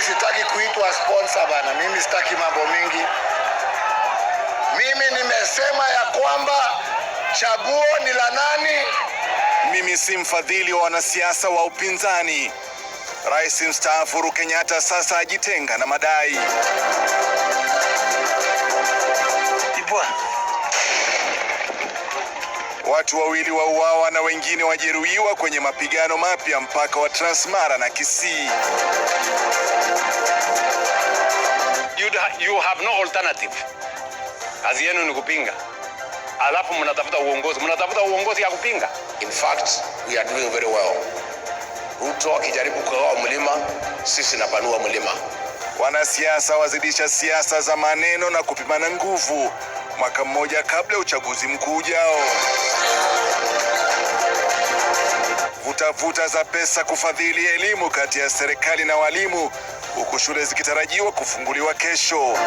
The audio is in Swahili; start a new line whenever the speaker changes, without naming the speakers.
Mimi sitaki kuitwa sponsor bana, mimi sitaki mambo mingi. Mimi nimesema ya kwamba chaguo ni la nani?
Mimi si mfadhili wa wanasiasa wa upinzani. Rais mstaafu Uhuru Kenyatta sasa ajitenga na madai.
Ibwa.
Watu wawili wauawa na wengine wajeruhiwa kwenye mapigano mapya mpaka wa Transmara na Kisii.
You have no alternative. Kazi yenu ni kupinga, alafu mnatafuta uongozi, mnatafuta uongozi ya kupinga.
In fact, we are doing very well. Ruto akijaribu kugawa mlima, sisi napanua mlima.
Wanasiasa wazidisha siasa za maneno na kupimana nguvu mwaka mmoja kabla ya uchaguzi mkuu ujao. Vuta vuta za pesa kufadhili elimu kati ya serikali na walimu, huku shule zikitarajiwa kufunguliwa kesho.